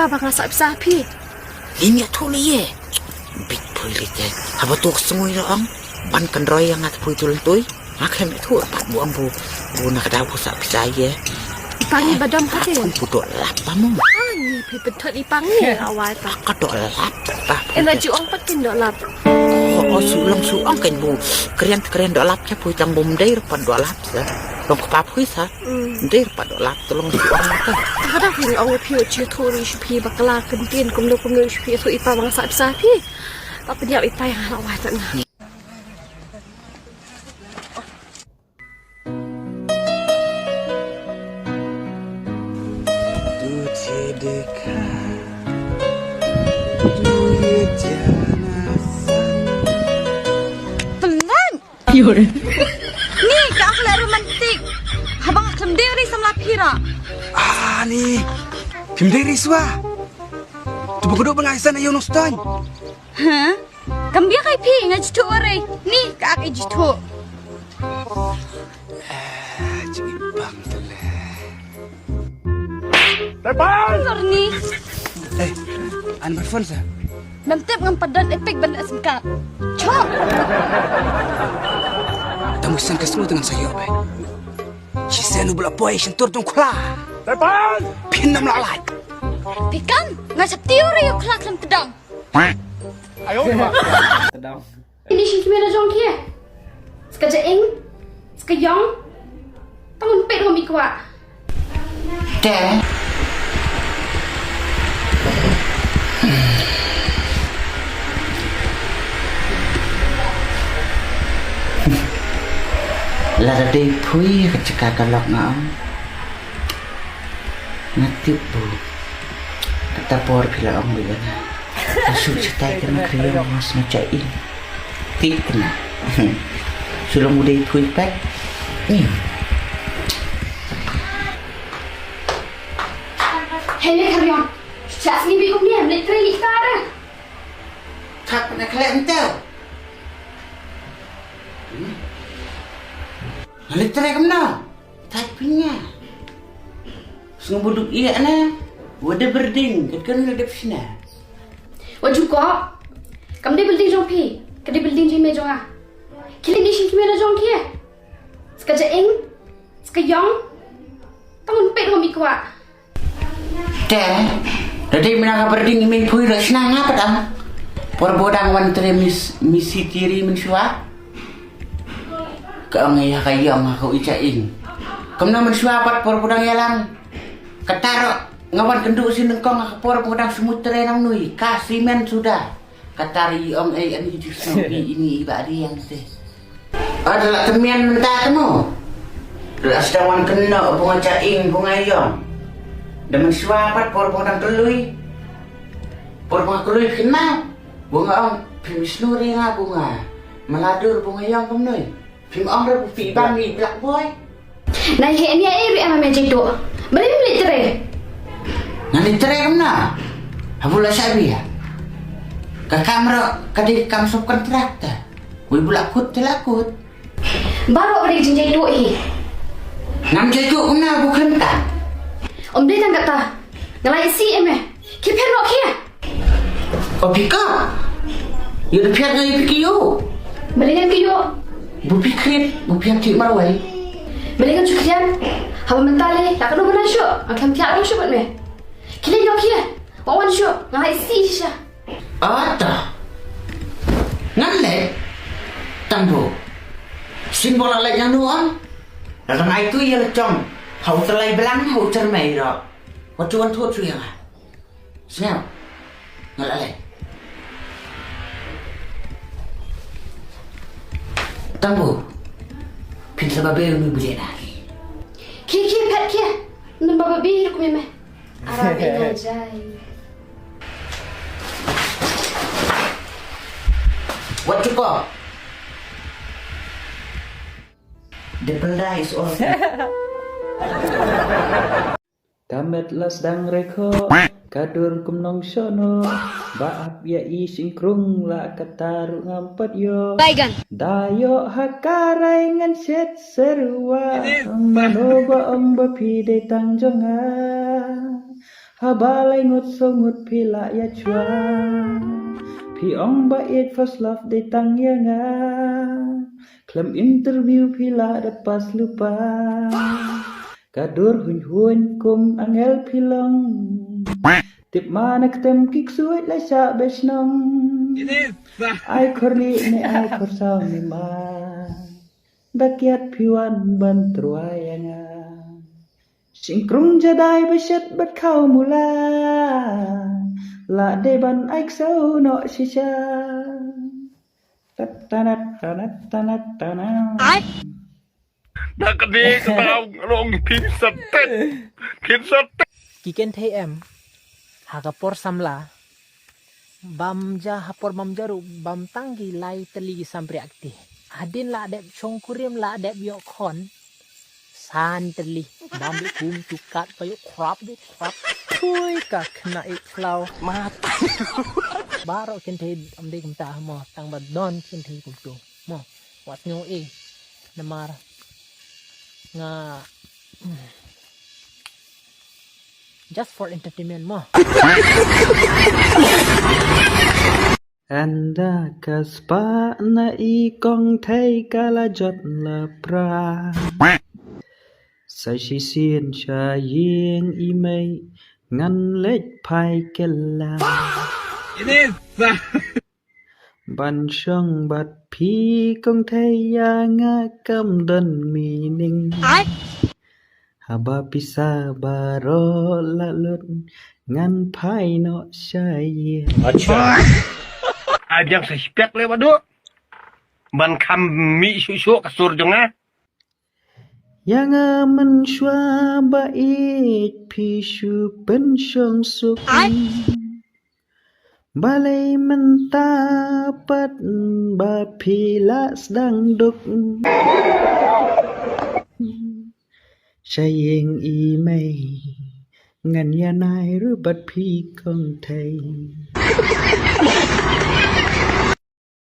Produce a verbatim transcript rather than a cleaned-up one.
Ba nga sah pisa phi. Lim ïathuh lei ïa. Bit phui lei te. Haba tu ka sngui la ong. Ban kynroi ïa nga te phui tu lentui. Nga khlem ïathuh pat bu ong bu. Bu na ka daw bu sah pisa ïa. I pa ngi ba dom ha te. Phui bu doh lap ba mo. Ah, ngi phi pynthut i pa ngi la wai pa. Ka doh lap ba. Ena ju ong pat kin doh lap. O, o, su long su ong kan bu. Kren kren doh lap ka phui tang bum dei ruh pat doh lap sa. Long ka pa phui sa. Dei ruh pat doh lap te long shu ong ka. Ka da phi ong phi u chi thuri shu phi bakla kyntien kumno kumno shu phi thu i pa bang sa sa phi. Pa pynïap i pa ïa nga la wai tang. तुझे देखा, तू ये जाना सन। Ni ka akhleh romantik. Haba nga khlem dei ri samla phira. Ah, ni. Phim dei ri swa. Tu ba kudu ba nga isan ayo nong stan. Ha? Kam bia kai phi nga jithu ri. Ni ka ak i jithu. Ah, jibang tele. Tepan! Lor ni. Eh, an berfon sa. Mem tip ngam padan epik ban sengkat. Chok. Tamu san ka smu dengan sayo be. Chisen u bela poi sentur dong kula. Tepan! Pinam lalai. Pikan, nga sep tiu ri u kula klem tedang. Ayo. Tedang. Ini shin kimela jong kia. Ska jaing, ska yong. Tangun pet ngam ikwa. Te. Lada dei phui ka jaka ka lok nga ong. Nga tip bu. Kata por phi la ong bu ïa nga. Ka suk shatai ka na kriong mas na cha in. Tip kena. Sulong u dei phui pek. Hmm. Hei le kriong. Cha sini bi kum ni am le tri li ka da. Thap na khlem tau. Hmm. Na le tri kum na. Thait phi nga. Sngew buduk ïa na. Wada berding kat kan la dep sina. Wa ju ko. Kam dei building jong phi. Ka dei building jong me jong nga. Kili ni shin kimela jong ki. Ska jaing. Ska yong. Tangun pet ngam ikwa. Te, da dei mynta ka berding i mei phui da sna nga pat am. Por bodang wan tre mis, misi tiri mynshuwa. Ka ong ïa ka ïong ha ka u i cha ing. Kumno mynshuwa pat por bodang ïalang. Kata ruh nga wan kynduh sien nyngkong ha ka por bodang smutre nang nui. Ka simen suda. Kata ri ong ei ani ju snoh i ini i ba ri yang te. Ada la temian mynta te mo. Da la sdang wan kynnoh bunga cha ing bunga yong. Da mynshuwa pat por bunga dang kloi. Por bunga kloi kynmaw. Bunga ong phi misnu ri nga bunga. Maladur bunga yong kumnoi. Phim ong ruh phi bang ri black boy. Nai he ni ai ri ama me jaitu. Beri mi litre. Ngan litre kumna. Habu la sabi ya. Ka kamra ka dei kam sub kontrak ta. Wi bu la kut te la kut. Baroh beri jin jaitu hi. Ngam jaitu kumna bu khlem ta. Om dei tang kata. Ngalai si eme. Ki pher nok hi. O phi ka. Ïa da phi nga ïa phi ki ïoh. Balei ngan ki ïoh? Bu phi khriat, bu phi hap thiah marwei. Balei ngan shu khriat? Haba mynta lei la ka dei bana shuh. Nga khlem thiah ruh shuh bad me. Khie leit noh khie. Wan wan shuh. Nga la isih shisha. Ata. Ngan leit. Tang bu. Symboh la leit ngan nuh. La dang ai tu ïa la jong. Ha u tylai blang, ha u tyrmai ruh. Wat ju wan thut shu ïa nga. Sngap. Nga la leh. Tang bu. Phin sa babe unu beli na. Khie khie phet khie. Num baba bi rukum me. Ara be na jai. Wat ju ko. The paradise all. Ka met la sdang rekho, ka dur kum nong shono, ba ap ïa i shynkrung la kata ruh ngam pat ïoh. Baigan. Da ïoh ha ka rai ngan shet serwa, mano ba ong ba phi dei tang jong nga. Haba lai ngut saw ngut phi lah ïa chwa. Phi ong ba ïeit first love dei tang ïa nga. Khlem interview phi lah da pass lypa. Ka dur huiñ huiñ kum angel phi long. Tip ma na ktem ki ksuid la shah beh shnong. Ai khor lieh ne ai khor saw ne ma. Da kiad phi wan ban trua ïa nga. Shynkrung jadai ba shet bad khaw mula. La dei ban ai ksew noh shisha. Tat tanat tanat tanat tanat. Da ka dei ka tau long phin sa tet. Phin sa tet. Ki kynthei em ha ka por samla. Bam ja ha por bam ja ruh bam tang ki lai tylli ki sampriah kti. Hadien la dep shongkurim la dep ïoh khon. San tylli bam bi kum tu kat pa ïoh krap bi krap. Thui ka khna i khlaw. Mat. Baroh kynthei am dei kumta mo tang ba don kynthei kumtu. Mo wat ngu i namar nga just for entertainment mo. Ynda ka spah na i kong thei ka la jot la pra. Sa shisien sha ïing i mei ngan leit phai kylla. Ban shong bad phi kong thei ïa nga kam don meaning. Haba pisa baroh la lut ngan phai noh sha ïing. Acha. Ai biang sa spek le badu. Ban kham mih shuh shuh ka sur jong nga. Ïa nga mynshuwa ba ïeit phi shu pynshong suk. Balei mynta pat ba phi la sdang duk. Sha ïing i mei ngan ïa nai ruh bad phi kong thei.